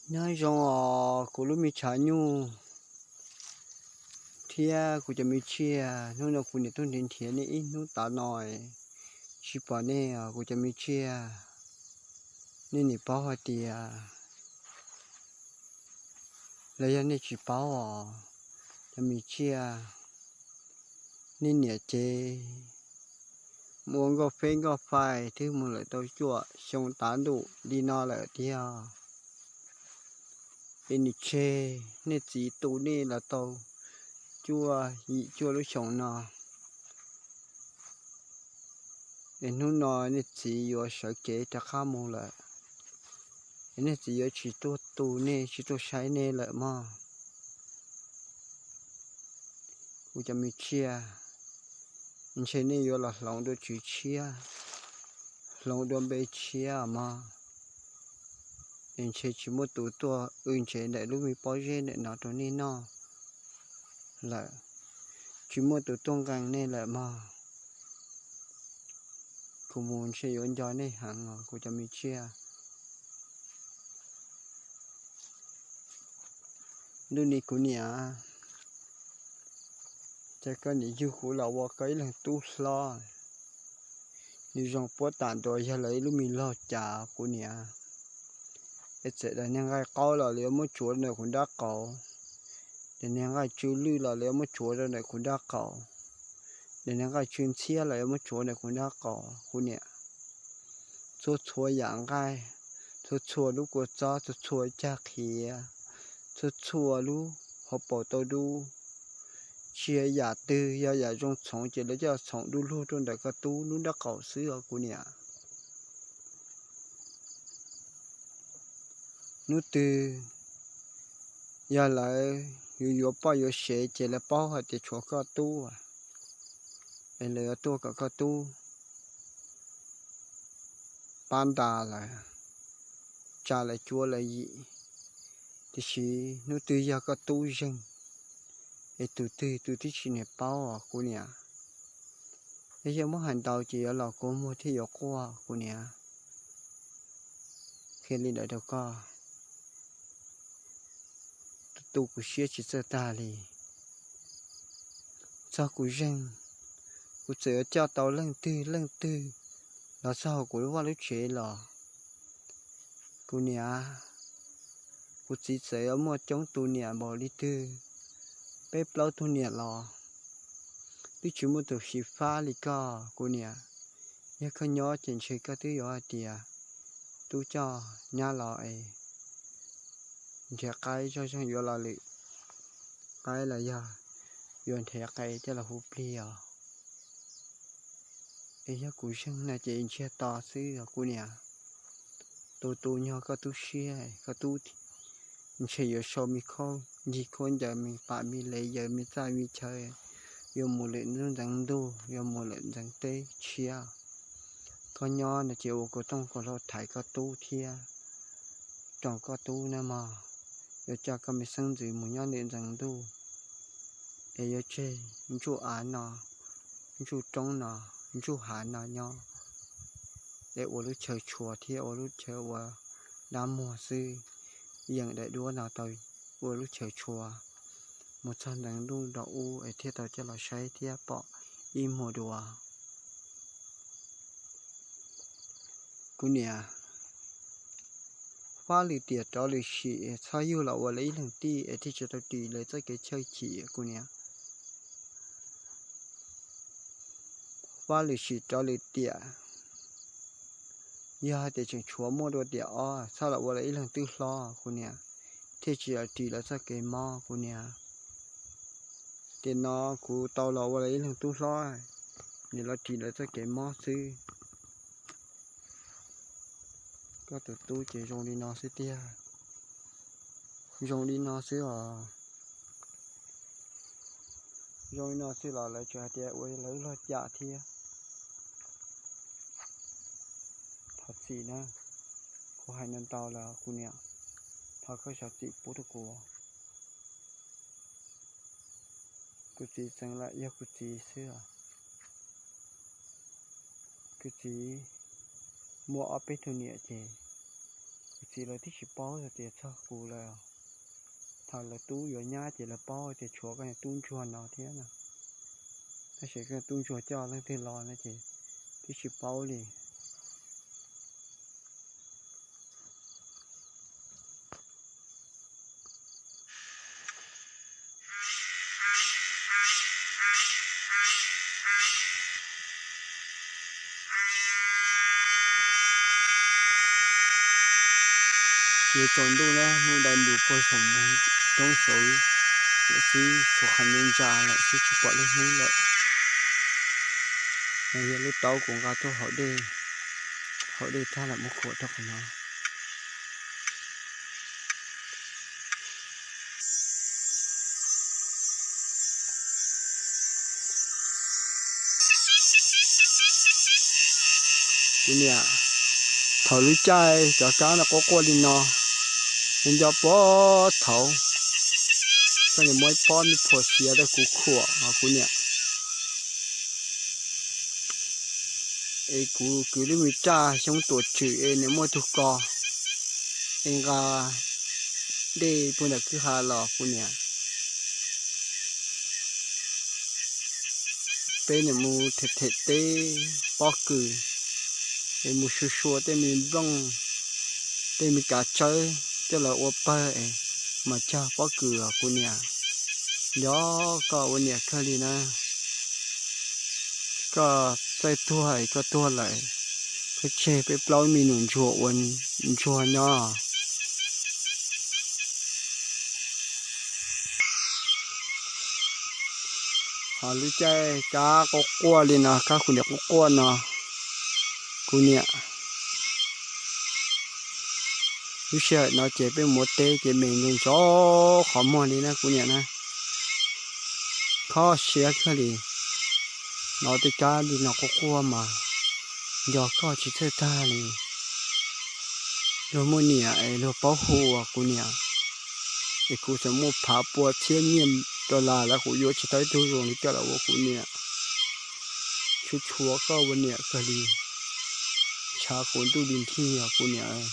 Nyob zoo os kuv lub me tshav nyuj thiab kuv cov me tsiaj, hnub no kuv niam tuaj nrhiav nrhiav nej ib hnub tav no, tsis pom nej os kuv cov me tsiaj. Nej nim paub hais tias, los yog nej tsis paub os, cov me tsiaj, nej niam ces mus ua nkauj feb nkauj fai twb mus lawm tau cuaj xyoo tav ntuj li no lawm tiag. Es nws tseg nej txiv tu nej los tau cuaj yim cuaj lub xyoos no, es hnub no nej txiv yuav sawv kev rov qab mus lawm, es nej txiv yuav tsis tuaj tu nej tsis tuaj saib nej lawm mog. Kuv cov me tsiaj, ntshe nej yuav los hloov dua tswv tshiab, hloov dua npe tshiab mog. Es ntshe tsis muaj tus tuaj w ntsev ntawm lub me pob zeb ntawm no rau nej noj lawm, tsis muaj tus tuaj nqee nej lawm mog. Kuv mus ntshe yuav nco nej heev os kuv cov me tsiaj. Ntuj ni kuv niam, cas koj niam yug kuv los ua koj ib leeg tub hlob, nws zoo puab tam ntua yog lawv ib lub me log cas kuv niam. Es txawm daim niag nqaij qaub los lawv yuav muab tsuav rau ntawm kuv nrab qaum, daim niag nqaij tsw lwj los lawv yuav muab tsuav rau ntawm kuv nrab qaum, daim niag nqaij tsw ntxhiab los yuav muab tsuav ntawm kuv nrab qaum kuv niam. Txhua txhua yam nqaij, txhua txhua lub kua txob, txhua txhua cag qhiav, txhua txhua lub hauv paus tau dub, tsis yog yam twg, yog yam zoo txhoov ces lawv coj txhoov du lug rau ntawm koj tub lub nrab qaum xwb os kuv niam. Hnub twg yog lawv yuav yuav poj yuav sev ces lawv paub hais tias tshuav koj tub, es lawv yuav tuaj kom koj tub pab ntas lawm, tsa lawv cuab lawv yim. Tiam sis hnub twg yog koj tub zeeg, es tus twg tus twb tsis niam paub os kuv niam. Yog muab hais ntau ces yuav los kua muag thiaj yuav quaj kuv niam. Qhia li ntawd rau koj, tu kuv siab tsis txawj tag li. Txog kuv zeeg, kuv txawm yuav coj tau leej twg leej twg los txog hauv kuv lub vaj lub tsev los, kuv niam, kuv txiv txawm yuav muaj coob tus niam npaum li twg, peb plaub tug niam los twb tsis muaj tus xyiv fab li koj kuv niam. Yog koj nyob ces ntshe koj twb yuav hais tias tub coj nyab los es nrhiav qaib zoj zeeg yuav los lwm qaib los yog yuav nrhiav qe coj los hu plig os. Es yog kuv zeeg no ces ntsiag to xwb os kuv niam. Tu tu nyog koj tub siab, koj tub ntshe yuav sau me khaub ncig khaub ncaws me pam me lev yaws me txaj me chaw, yuav mus lwm ntxeev ntuj, yuav mus lwm ntxeev teb tshiab. Koj nyob no ces ua kuv tooj kuv hlau thaiv koj tub thiab roos koj tub na mog. Yuav coj koj me xeeb ntxwv mus nyob lwm ntxeev ntuj, es yuav tseg ntsuj av no, ntsuj roob no, ntsuj hav no nyob, es ua lub chaw tshua thiab ua lub chaw ua dab muag xwb. Yeem daim duab no tau ua lub chaw tshua, mus txog ntxeev ntuj nram ub es thiaj tau coj los saib thiab pom ib hmua dua. Kuv niam, fab lwm tiam rov lwm sim, txhob yug los ua lawv ib leeg tij es thiaj tsis tau ris lawv txoj kev chawj chim kuv niam. Fab lwm sim rov lwm tiam, yog hais tias tseem tshuav muaj dua tiam ob txhob los ua lawv ib leeg twb hlob kuv niam, thiaj tsis los ris lawv txoj kev mob kuv niam. Tiam no kuv tau los ua lawv ib leeg tub hlob, nim los ris lawv txoj kev mob xwb. Koj tus tub ces zoo li no xwb tiag, zoo li no xwb os. Zoo li no xwb los lawv tseem hais tias ua lawv log cam thiab. Thov txim na, kuv hais ntau ntau lawm kuv niam, thov koj zam txim pub rau kuv. Kuv txiv txeev lawm yog kuv txiv xwb os. Kuv txiv muaj ob peb tug niam ces kuv Ces lawv twb tsis paub tias txog kuv lawm. Thaum lawv tub yuav nyab ces lawv paub tias tshuav koj niag tub ntsuag no thiab no. Tab sis koj niag tub ntsuag coj leej twg los no ces twb tsis paub li. Yuav tsaus ntuj na, hnub dai ntus puag saum roob saud lawm xwb, tshuav qhov ntsa ntsa lawm xwb tsis pom leej hnub lawm. No yog lub taub kuv nqa tuaj haus dej, haus dej tag lawm muab khuam rau qhov no. Kuv niam, thaum lub caij cov kab no quaj quaj li no, nco nco puag thaud, koj niam muab ib pob me phuam xiav rau kuv khuam os kuv niam. Es kuv kwv lub me raj xyoob tuam tswm es niam muaj tug ko, es nqa dej puag ntawm kwj ha los kuv niam. Peb niam mus them them teb pob kws, es mus sua sua tej me nplooj, tej me kav tsawb coj los ua pawg es mas cog pob kws os kuv niam. Nco koj ua niam kawg li na. Koj txawj tuag es koj tuag lawm, koj tseg peb plaub me nus ntsuag ua ntsuag nyob. Ho lub caij kab quaj quaj li no, kab kuv niam quaj quaj no, kuv niam, lub sij hawm no ces peb mus ua teb ces me ntso ntso qhov muag li na kuv niam na. Kho siab kawg li, hnov tej kab li no quaj quaj mas nco koj tsis txhawj tag li. Luag muaj niam es luag paub hu os kuv niam, es kuv txawm muaj phav pua txhiab nyiaj dollar los kuv yuav tsis tau ib tug zoo li koj los ua kuv niam. Tshuav tshuav koj ua niam kawg li, ntshav kuv ntuj li nthi os kuv niam.